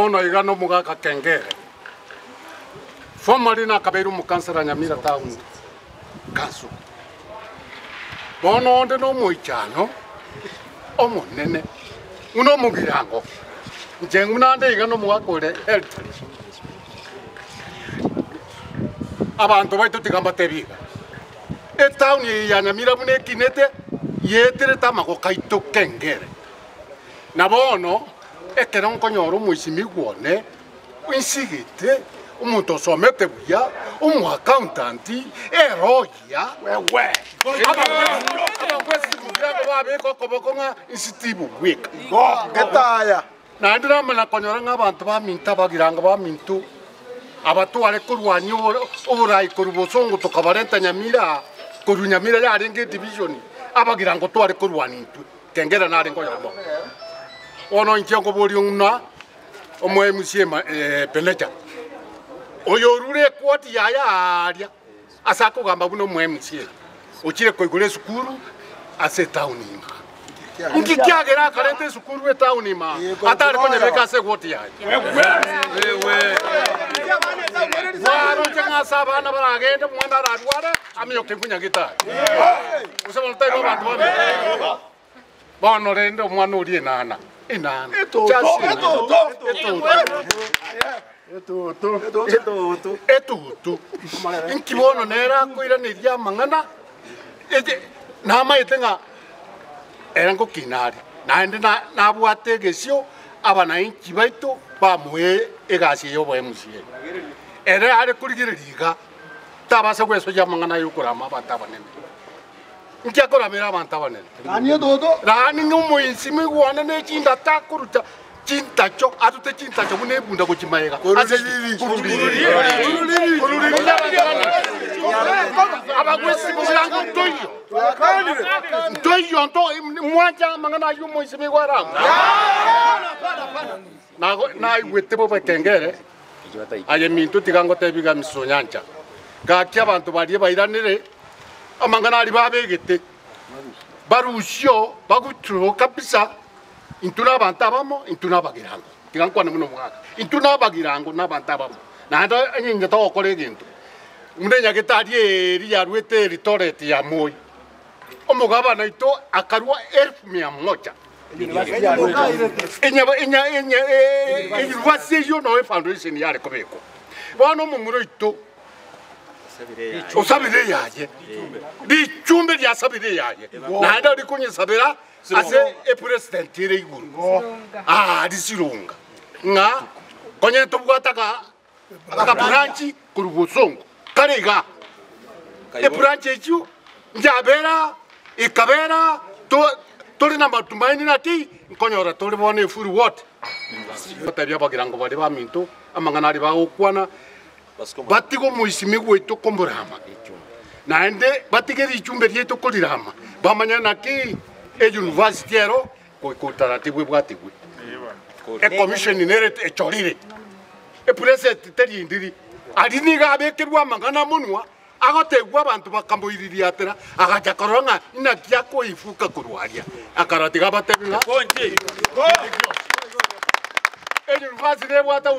Bono iga nomogaka Kengere, formerly nakabeire omokansara Nyamira Town Council. Bono onde nomoichano omonene buna omogirango, inche buna nde iga nomogaka ore elderly. Abanto baito tiga mbatebie iga, etown eye ya Nyamira buna ekinete, yeeterete amagoko aito Kengere. Na bono, ekero nkonyora omoisimigwa one insigete, omonto osomete buya, omoaccountant, eroyia, abagwesi babeka okoboko ng'a insi bweka. Etaya. Naende namanya konyora ng'a abanto baminto abagiranga baminto abatware korwania oborai korwa bosongo tokabarenta Nyamira aa, korwa Nyamira yarenge edivision, abagirango tware korwania intwe. Kengera narenge oyomo. Bono inche nkoboria ng'a omo MC Ebenezer, oyo orure equart yaye aaria ase akogamba buna omo MC, ochire koigora esukuru ase etown ime. Inki kiagera akareta esukuru etown ime aa atare konyebeka ase eward yaye? Mwaroche ng'a ase abana baragende omwana ararware aminyoke nkunyagete aye. Gose bono taibo abanto bamino. Bono rende omwana oria enana, enana, just enana. Etoto. Inki bono nere akoiraneria amang'ana eke namaete ng'a ere ngokina are, naende na nabwate egesio abanainchi baito bamoe egasi eye y'obo MCA. Ere are korigereria iga, tabasa gwesoyia amang'ana aya okorama abanto abanene. Inki akoramera abanto abanene? Rani ng'a omoinsimi one ne chindata akoruta chintacho, arute chintacho buna ebunda gochia magega. Ase Abagwesi bogirango ntoiyo. Ntoiyo nto mwanche amang'ana ayio omoisimi igo arangwe. Nago naigwete bobe kengere aye minto tiga ngotebi iga Mrs. Onyancha. Gaki abanto baria bairanere amang'ana aria babegete barusio baguturwo kabisa intwe nabanto abamo intwe nabagirango tiga nkwane buna omogaka intwe nabagirango nabanto abamo naende onye inche togokora egento buna enyagetari eria yaruete Eldoret ya Moi omogabana oito akarua elfu mia moja Eyunivasiti eyio noo efoundation yare kobekwa. Bono omomura oito osabire eyaye, richumbe riasabire eyaye, naende ori konyesabera ase epresident ere igoro aa risironga ng'a konye tobwate aka akabranch korwa bosongo kare igaa. Ebranch echio njabera ekabera to tore na matumaini naki nkonyora tore bono efull what? Gotebia abagirango baria baminto amang'ana aria bagokwana batige omoisimi gwaito komorama naende batige richumbe riaito korirama bamanye naki euniversity ero goika utaratibu ebwatigwe. Ecommission nere echorire epresident teri ndiri aria nigo abekerwe amang'ana monwa Agoteebigwa abanto bakamoiririatera, agacha korora ng'a inaki akoifuka korwa aria. Akarora tiga abatebi ng'a Eyunivasiti nebwate.